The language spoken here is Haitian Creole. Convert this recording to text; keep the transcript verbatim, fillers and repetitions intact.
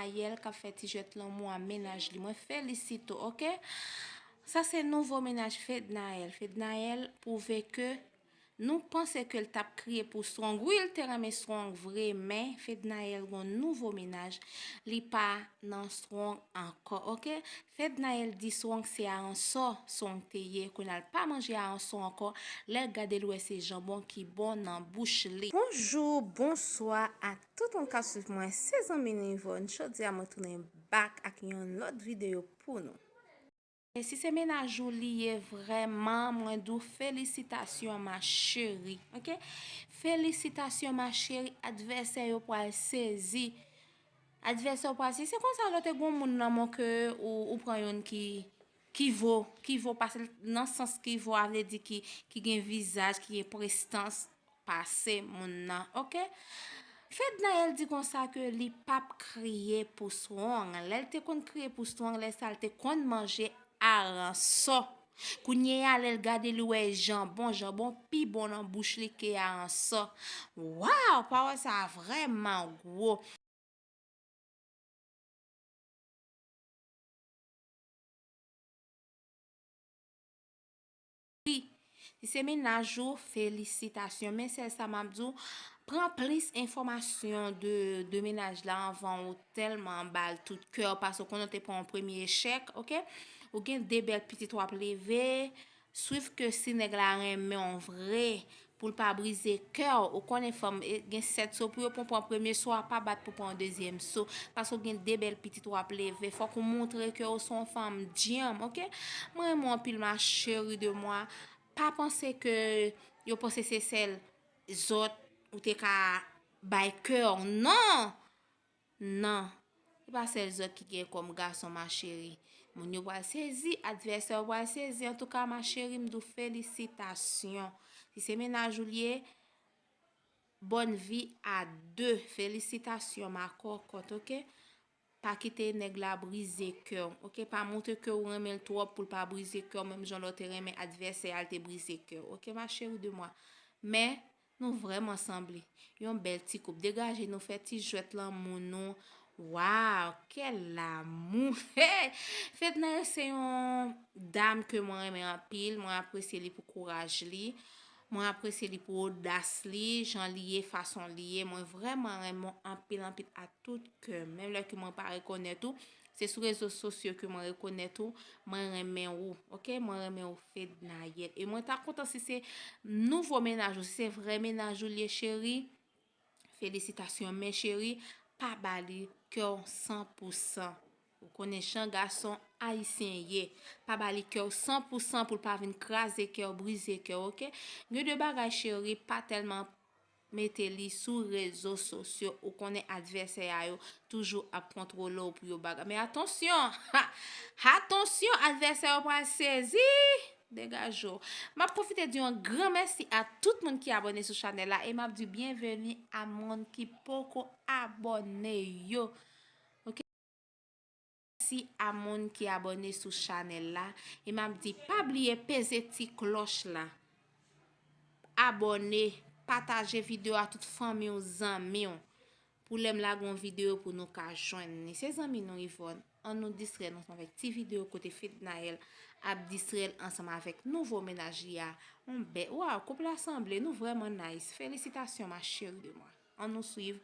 Fednaelle k ap fè ti jwèt lanmou a mennaj li. Mwen felisite w, oke? Sa se nouvo mennaj Fednaelle. Fednaelle pwouve ke nou panse ke l t ap kriye pou Strong. Wi, l te renmen Strong vre, men Fednaelle gon nouvo mennaj. Li pa nan Strong ankò, oke? Fednaelle di Strong se aransò Strong te ye. Kounye a l pa manje aransò ankò. Lè l gade l wè se janbon ki bon nan bouch li. Bonjou, bonswa a tout moun k ap swiv mwen. Se zanmi nou Yvonne. Jodi a mwen tounen back ak yon lòt videyo pou nou. E si se mennaj ou li ye vrèman, mwen di w felisitasyon ma chérie, oke? Felisitasyon ma chérie, advèsè yo pral sezi. Advèsè yo pral sezi. Se konsa lè w te gon moun nan men w ke ou, ou pran youn ki, ki vo, ki vo pase l, nan sans ki vo a vle di ki, ki gen vizaj, ki gen prestans pase moun nan, oke? Fednaelle di konsa ke li p ap kriye pou Strong. Lè l te konn kriye pou Strong, lè sa l te konn manje aransò. Kounye a, lè l gade li wè janbon, janbon pi bon nan bouch li ke aransò. Waw, pawòl sa a vrèman gwo. Si se mennaj ou, felisitasyon. Men sèl sa m ap di w, pran plis enfòmasyon de, de mennaj la anvan ou tèlman ba l tout kè w, paske w konnen w te pran yon premye echèk, oke? Ou gen de bèl pitit w ap leve, swiv ke si nèg la renmen w vre, pou l pa brize kè w. Ou konnen fanm, e, gen sèt so pou yo pran, pran premye so a, pa bat pou pran yon dezyèm so. Paske w gen de bèl pitit w ap leve. Fòk ou montre ke w se yon fanm dyanm, oke? Mwen renmen w anpil, ma chérie de moi. Pa panse ke yo panse se sèl zòt ou te ka bay kè w. Non! Nan, se pa sèl zòt ki gen kòm gason, ma chérie. Moun yo pral sezi, advèsè yo pral sezi. Antouka, ma chérie, m di w felisitasyon. Si se mennaj ou l ye, bonne vie à deux. Felisitasyon, ma cocotte, oke? Pa kite nèg la brize kè w, oke? Pa montre ke w renmen l twòp pou l pa brize kè w, menm jan lè w te renmen advèsè a, l te brize kè w, oke, ma chérie de moi? Men, nou vrèman sanble. Yon bèl ti koup. Degaje nou, fè ti jwèt lanmou nou. Waw, quel amour! Hey! Fednaelle se yon dam ke mwen renmen anpil. Mwen apresye li pou kouraj li. Mwen apresye li pou odas li, jan li ye, fason li ye. Mwen vrèman renmen w anpil, anpil a tout kè m. Menm lè ke mwen pa rekonèt ou, se sou rezo sosyo ke mwen rekonèt ou, mwen renmen ou, oke? Mwen renmen ou, Fednaelle. E mwen ta kontan si se nouvo mennaj ou, si se vrè mennaj ou l ye, cheri. Felisitasyon, men cheri, pa ba li kè w san pou san. Ou konnen jan gason ayisyen ye. Pa ba li kè w san pou san pou l pa vin kraze kè w, brize kè w, oke? Gen de bagay, cheri, pa tèlman mete li sou rezo sosyo. Ou konnen advèsè a yo toujou ap kontwole w pou yo bagay. Men atansyon! Ha! Atansyon, advèsè yo pral sezi! Degaje w. M ap pwofite di yon gran mèsi a tout moun ki abòne sou chanèl la e m ap di byenveni a moun ki poko abòne yo. Oke? Mèsi a moun ki abòne sou chanèl la e m ap di pa bliye peze ti klòch la. Abòne, pataje videyo a tout fanmi w, zanmi w. Pou lè m lage yon videyo pou nou ka jwenn li. Se zanmi nou Yvonne. Ann nou distrè nou ansanm avèk ti videyo kote Fednaelle ap distrè l ansanm avèk nouvo mennaj li a. Yon bè, waw, koup la sanble, nou vrèman nice. Felisitasyon, ma chérie de moi. Ann nou swiv